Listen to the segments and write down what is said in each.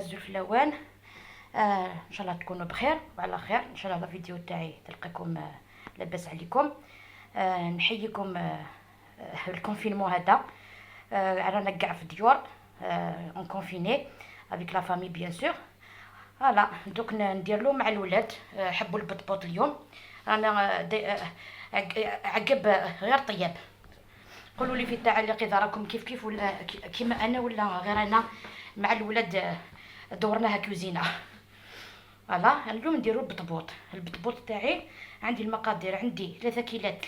Azul fellawen. ان شاء الله تكونوا بخير وعلى خير. ان شاء الله la vidéo تاعي تلقاكم لاباس عليكم. نحييكم ال confinement هذا، رانا كاع في ديور en confiné avec la famille bien sûr. voilà، دوك ندير له مع الولاد، حبوا البطبوط. اليوم رانا عقب غير طياب. قولوا لي في التعليق اذا راكم كيف كيف ولا كيما انا ولا غير انا مع الولاد دورناها كوزينه. voilà، اليوم نديرو البطبوط. البطبوط تاعي عندي المقادير، عندي 3 كيلات،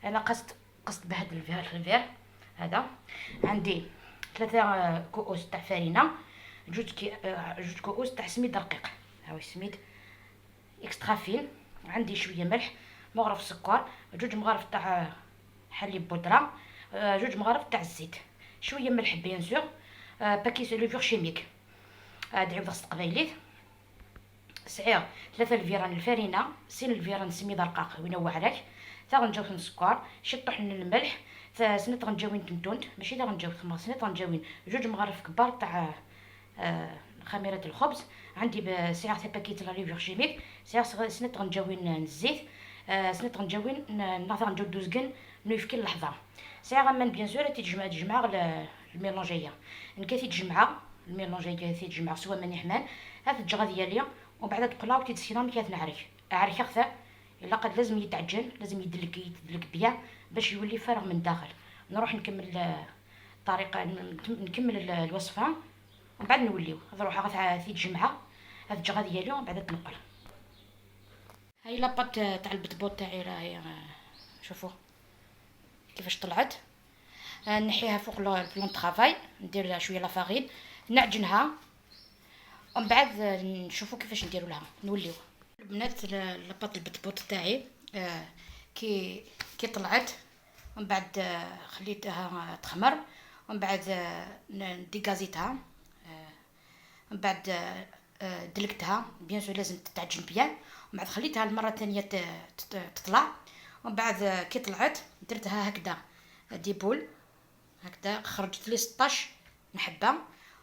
انا قست بهذا ال verre هذا. عندي 3 كؤوس تاع فرينه، 2 كؤوس تاع سميد رقيق، هاو سميد extra fin. عندي شوية ملح، مغرف سكر، 2 مغارف تاع حليب بودره، 2 مغارف تاع الزيت، شوية ملح bien sûr، paquet levure chimique. دعيو ضغط قبايليت سعير 3 الفيران الفرينه، 6 الفيران سميد رقاق وين وعراك، ثاغنجاوت السكر، شي طحن الملح، سنة غنجاوين تمتونت، ماشي غنجاوت ثم سنة غنجاوين، 2 مغارف كبار تاع خميرة الخبز. عندي سعر paquet la levure chimique، سعر سنة غنجاوين الزيت، سنة غنجاوين ناث غنجاو دوزكن نويفكي اللحظة سعر غمان bien sûr. تجمع ال mélange ايا نكا تيتجمع ال mélange ايا تيتجمع سوا ماني حمان هاد الجغا ديالي، ومن بعد تقلا وتيتسينا مكي نعرك عرك خثا الا قد لازم يتعجن، لازم يدلك يدلك bien باش يولي فارغ من الداخل. نروح نكمل الطريقه، نكمل الوصفة ومن بعد نوليو. نروح غا تيتجمع هاد الجغا ديالي ومن بعد تنقل. هاي la pâte تاع البطبوط تاعي راهي، شوفوا كيفاش طلعت. نحيها فوق ال plan travail، ندير لها شوية la farine، نعجنها ومن بعد نشوفوا كيفاش نديروا لها. نوليو البنات. la pâte البطبوط تاعي كي طلعت، ومن بعد خليتها تخمر، ومن بعد ديغازيتها، من بعد دلكتها bien sûr، لازم تتعجن bien. ومن بعد خليتها المرة الثانية تطلع، ومن بعد كي طلعت درتها هكذا des boules هكذا، خرجت لي 16 حبه.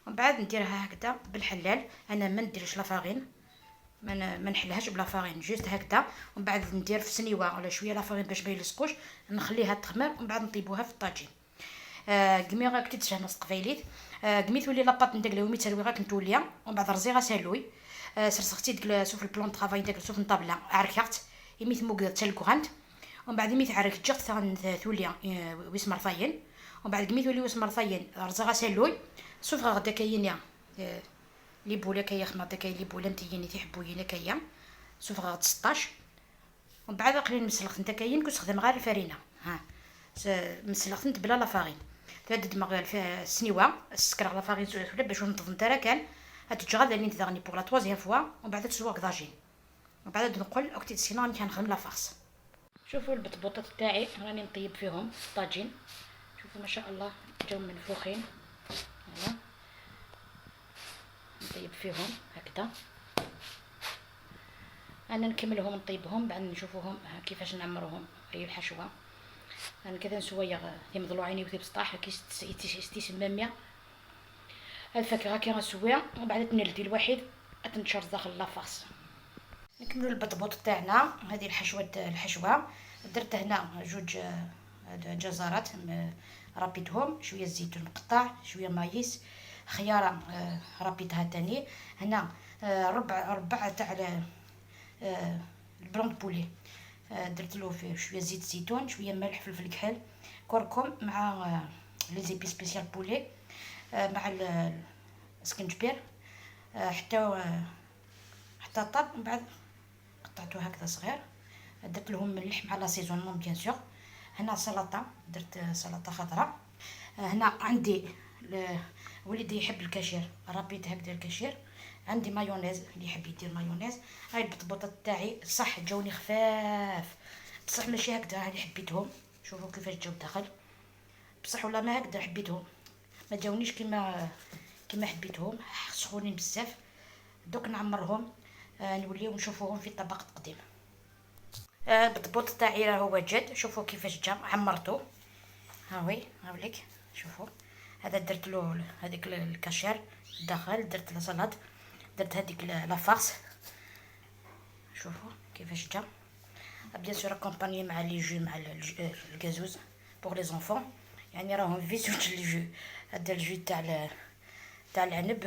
ومن بعد نديرها هكذا بالحلال، انا ما نديرش la farine، ما نحلهاش ب la farine، juste هكذا. ومن بعد ندير في سنيوه ولا شوية la farine باش ما يلصقوش، نخليها تخمر ومن بعد نطيبوها في الطاجين. كمي غا كنت تفهم قبايليت. كمي تولي la pâte ندير لهم تروي غا كنتوليا، ومن بعد رزي غا سالوي. سرسختي ديك سوف ال plan travail داك سوف طابله عركات يمي ثموك تلكوغانت. ومن بعد مي تعرك جات تولي ويسمر ثاين، ومن بعد كمي تولي ويسمر ثاين رزي غا سالوي سوف غدا كاين les boules كايا خما كاين les boules نتيني تيحبوا ينا كايا سوف غاد 16. ومن بعد قليل مسلخ انت كاين كنت غير الفرينه، ها مسلخت بلا la farine، تبدد ما السنيوه السكر la farine ولا باش نطض نتا كان هاد تجغد اللي تغني pour la troisième fois. ومن بعد تسوق طاجين، ومن بعد نقول اوكتي sinon راني كنخدم la farce. شوفوا البطبوطات تاعي راني نطيب فيهم في الطاجين، شوفوا ما شاء الله جاو منفوخين. voilà، نطيب فيهم هكذا، انا نكملهم نطيبهم بعد نشوفوهم كيفاش نعمروهم. هي الحشوه انا كذا نسويا ثي مضلوعيني وثي بسطاح كي ستيسماميا الفاكهة كي غنسويها، ومن بعد تنلدي الوحيد تنشر داخل la farce. نكملوا البطبوط تاعنا. هذه الحشوه درت هنا جوج جزرات ربيتهم، شوية زيتون مقطع، شوية maïs، خياره ربيتها تاني. هنا ربع ربع تاع ال blanc poulet، درت له فيه شوية زيت زيتون، شوية ملح، فلفل كحل، كركم مع les épices spécial poulet مع السكنجبير حتى طاب. من بعد قطعته هكذا صغير، درت لهم ملح مع l'assaisonnement bien sûr. هنا سلطه، درت سلطة خضراء. هنا عندي وليدي يحب الكاشير، ربيت هكذا الكاشير. عندي مايونيز، اللي يحب يدير مايونيز. هاي البطبوطات تاعي صح جاوني خفاف بصح ماشي هكذا هاني حبيتهم. شوفوا كيفاش جاو داخل، بصح ولا ما هكذا حبيتهم، ما جاونيش كيما حبيتهم، سخونين بزاف. دوك نعمرهم، نوليو نشوفوهم في طبق التقديم. البطبوط تاعي راهو واجد، شوفوا كيفاش جا، عمرته، ها وي هاوليك. شوفوا هذا درت له هذيك الكاشير داخل، درت la salade. درت هذيك la farce. شوفوا كيفاش جا، bien sûr accompagné مع les jus، مع الكازوز pour les enfants. يعني راهم في زوج les jus، هذا ال jus تاع العنب،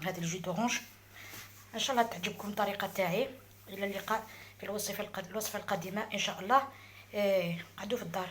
هذا ال jus d'orange. ان شاء الله تعجبكم الطريقة تاعي. الى اللقاء في الوصفة القادمة ان شاء الله. قعدوا في الدار.